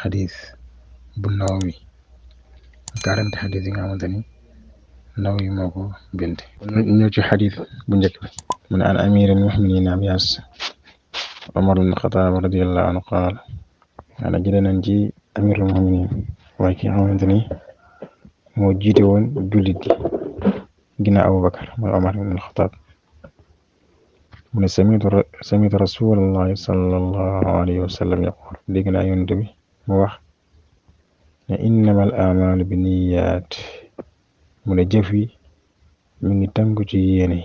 xadis bu Nawawi 40 xadis yi nga xamante ni Nawawi moo ko bind. ñëw ci xadis bu njëkk bi mu ne an amiril mu'minin Abbas Omar ibn Xataab radiyallahu anhu qaal maanaam jëlee nañ ci amirul mu'minin waaye ki nga xamante ni moo jiite woon jullit yi ginnaaw Abubakar mooy Omar ibn Xataab mu ne samitu rasulallahi sallallahu alayhi wa sallam yaqul dégg naa yonent bi mu wax ne innamal a'maalu binniyaat mu ne jëf yi mi ngi tënku ci yéene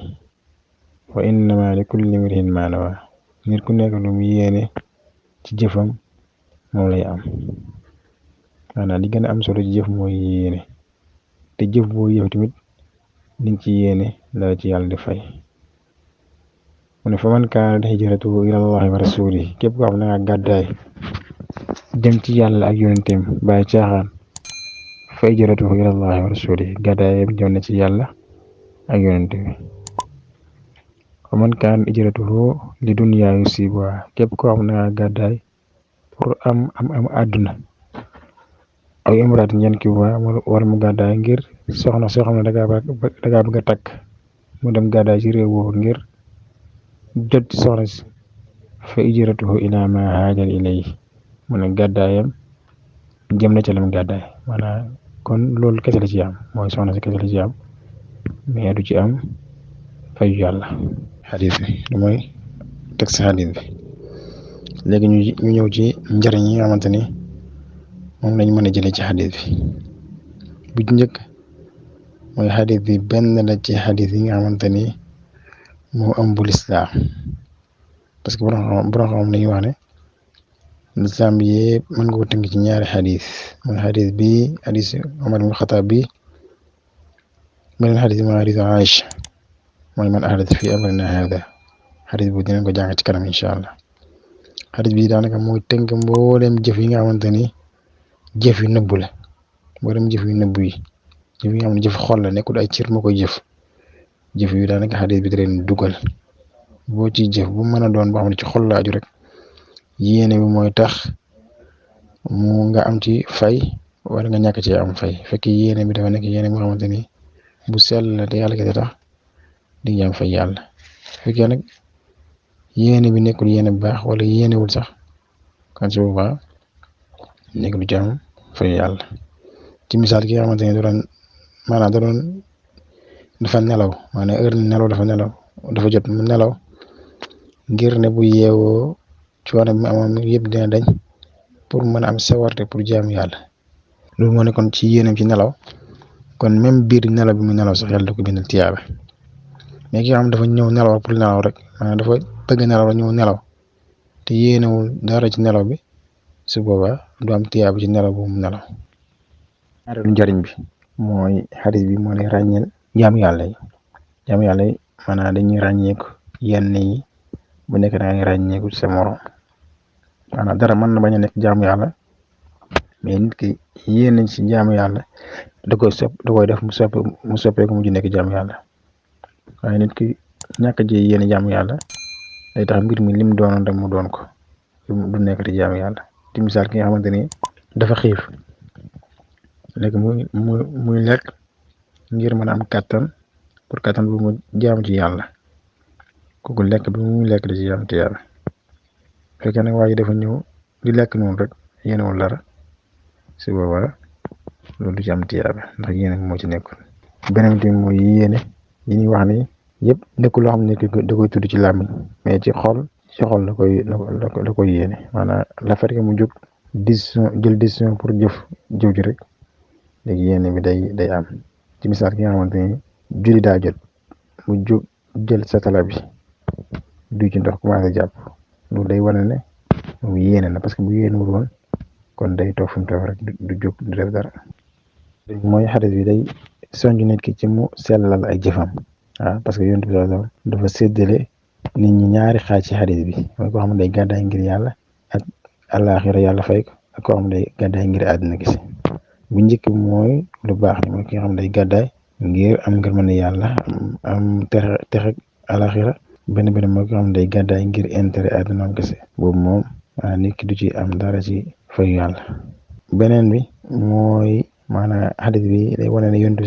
wa innama li kulli imri'in maa nawaa nit ku nekk lu mu yéene ci jëfam moom lay am maanaam li gën a am solo ci jëf mooy yéene te jëf boo yëf tamit liñ ci yéene la ci yàlla di fay. mu ne fa man kaanat hijratuhu ilallahi wa rasulihi képp koo xam ne nga gàddaay dem ci yàlla ak yonenteem bàyyi caaxaan fa hijratuhu ilallahi wa rasulihi gàddaay jëm na ci yàlla ak yonente bi. fa man kaanat hijratuhu li dunyaa yusiibuhaa képp koo xam ne nga gàddaay pour am àdduna aw imraatin yankihuhaa wala mu gàddaay ngir soxna soo xam ne dagaa bëgg a takk mu dem gàddaay ci réew boobu ngir jot ci soxna si fa hijratuhu ilaa maa haajara ilayhi mu ne gàddaayam jëm na ca lam gàddaay maanaam kon loolu kese la ci am mooy soxna si kese la ci am mais du ci am fayu yàlla. xadis bi lu mooy teg si xadis bi léegi ñu ñëw ci njëriñ yi nga xamante ni moom lañ mën a jëlee ci xadis bi bu njëkk mooy xadis bi benn la ci xadis yi nga xamante ni moo ëmb lislaam parce que borom xam dañuy wax ne lislaam bi yëpp mën nga ko tënk ci ñaari xadis mooy xadis bi xadis Omar ibn Xataab bi beneen xadis bi mooy xadis Aïcha mooy man ahdatha fi amrinaa haadaa xadis bu dinañ ko jàng ci kanam incha allah xadis bi daanaka mooy tënk mboolem jëf yi nga xamante ni jëf yu nëbbu la mboolem jëf yu nëbbu yi jëf yi nga xam ne jëf xol la nekkul ay cër moo koy jëf yu daanaka xadis bi da leen dugal boo ci jëf bu mën a doon boo xam ne ci xol la aju rek yéene bi mooy tax mu nga am ci fay wala nga ñàkk ci am fay fekk yéene bi dafa nekk yéene boo xamante ni bu sell la te yàlla kese tax di nga am fay yàlla fekkee nag yéene bi nekkul yéene bu baax wala yéenewul sax kan su boobaa nekk du ci am fay yàlla ci misaal ki nga xamante ni da doon dafa nelaw maanaam heure nelaw dafa jot mu nelaw ngir ne bu yeewoo coono bi amoon yëpp dina dañ pour mën a am sawarte pour jaamu yàlla loolu moo nekkoon ci yéenam ci nelaw kon même biir nelaw bi mu nelaw sax yàlla da ko bindal tiyaaba mais ki nga xam dafa ñëw nelaw pour nelaw rek maanaam dafa bëgg nelaw rek ñëw nelaw te yéenewul dara ci nelaw bi su boobaa du am tiyaaba ci nelaw bu mu nelaw. ñaareelu njariñ bi mooy xadis bi moo lay ràññeel jaamu yàlla yi maanaam dañuy ràññeeku yenn yi bu nekk da ngay ràññeeku sa morom maanaam dara mën na bañ a nekk jaamu yàlla mais nit ki yéene ci jaamu yàlla da koy def mu soppeeku mujj nekk jaamu yàlla waaye nit ki ñàkk ji yéene jaamu yàlla day tax mbir mi lim doonoon rek mu doon ko du nekk di jaamu yàlla ci misaal ki nga xamante ni dafa xiif léegi muy lekk ngir mën a am kàttan pour kàttan bu mu jaamu ci yàlla kooku lekk bi mu lekk da ci jaamu ci yàlla fekkee nag waa ji dafa ñëw di lekk noonu rek yéenewul dara su boobaa loolu du ci am tiyaaba ndax yéene moo ci nekkul. beneen bi mooy yéene yi ñuy wax ni yëpp nekkul loo xam ne da koy tudd ci làmmiñ mais ci xol la koy yéene maanaam la fait que mu jóg jël décision pour jëf ji rek léegi yéene bi day am ci misaal ki nga xamante ni julli daa jot mu jóg jël satala bi du ci ndox commencé jàpp loolu day wane ne moom yéene na parce que bu yéenewul woon kon day toog fi mu toog rek du jóg du def dara. mooy xadis bi day soññ nit ki ci mu sellal ay jëfam parce que yonent bi sallallahu alayhi wasallam dafa séddale nit ñi ñaari xaaj ci xadis bi mooy koo xam ne day gàddaay ngir yàlla ak àllaaxira yàlla fay ko ak koo xam ne day gàddaay ngir àddina gis bu njëkk bi mooy lu baax ni mooy ki nga xam ne day gàddaay ngir am ngërmande yàlla am texe àllaaxira benn mooy ki nga xam ne day gàddaay ngir intérêt àddina kese boobu moom nit ki du ci am dara ci fayu yàlla. beneen bi mooy maanaam xadis bi day wane ne yonent bi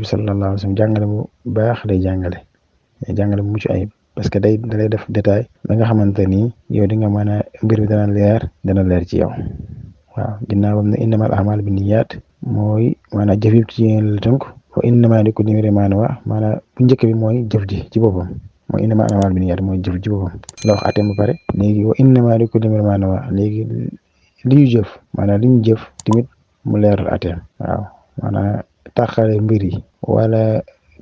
sallallahu alayhi wa sallam jàngale bu baax lay jàngale bu mucc ayib parce que dalay def détail ba nga xamante ni yow di nga mën a mbir bi dana leer ci yow. waaw ginnaawam ne innamal a'maalu binniyaat mooy maanaam jëf yëpp ci yéen la tënk wa innamaa likulli imri'in maa nawaa maanaam bu njëkk bi mooy jëf ji ci boppam mooy innamal a'maalu binniyaat mooy jëf ci boppam la wax atem ba pare léegi wa innamaa likulli imri'in maa nawaa léegi li ñu jëf maanaam li ñu jëf tamit mu leeral atem waaw maanaam taxale mbir yi wala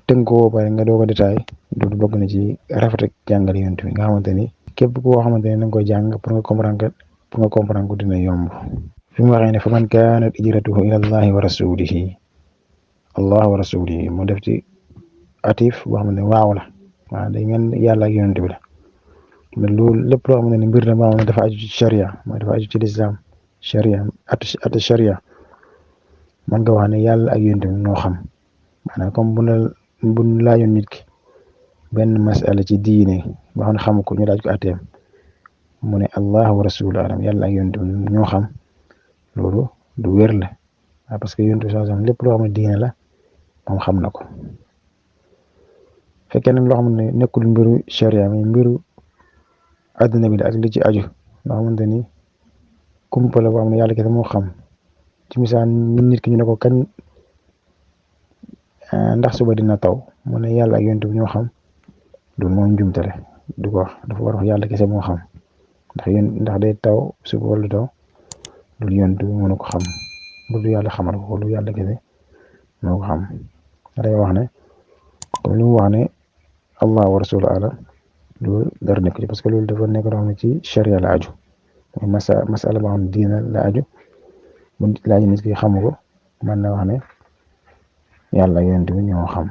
tënk ko pare nga doog a détail du bokk na ci rafet ak jàngale yonent bi nga xamante ni képp koo xamante ni da nga koy jàng pour nga comprendre ko dina yomb. fi mu waxee ne fa man kaanat hijratuhu ila allahi wa rasulihi mu def ci atif boo xam ne waaw la waaw day mel yàlla ak yonent bi la mais loolu lépp loo xam ne mbir la moo xam ne dafa aju ci sharia mooy dafa aju ci lislaam sharia atu sharia man nga wax ne yàlla ak yonent bi ñoo xam maanaam comme bu laajoon nit ki benn masala ci diine boo xam ne xamu ko ñu laaj ko ateem mu ne allah wa rasuluhu alam yàlla ak yonent bi ñoo xam loolu du wér la parce que yonent bi sallallahu alayhi wasallam lépp loo xam ne diine la moom xam na ko fekkee nag loo xam ne nekkul mbiru sharia mi mbiru àdduna bi la ak li ci aju loo xamante ni kumpa la boo xam ne yàlla kese moo xam ci misaal nit ki ñu ne ko kañ ndax suba dina taw mu ne yàlla ak yonent bi ñoo xam loolu moom njumte la du ko wax dafa war a wax yàlla kese moo xam ndax day taw suba wala taw loolu yonent bi mënu ko xam loolu yàlla xamal ko loolu yàlla kese moo ko xam day wax ne comme li mu wax ne allah wa rasuluhu alam loolu dara nekk ci parce que loolu dafa nekk loo xam ne ci sharia la aju mooy masala boo xam ne diina la aju bu laaj nit ki xamu ko mën na wax ne yàlla yonent bi ñoo xam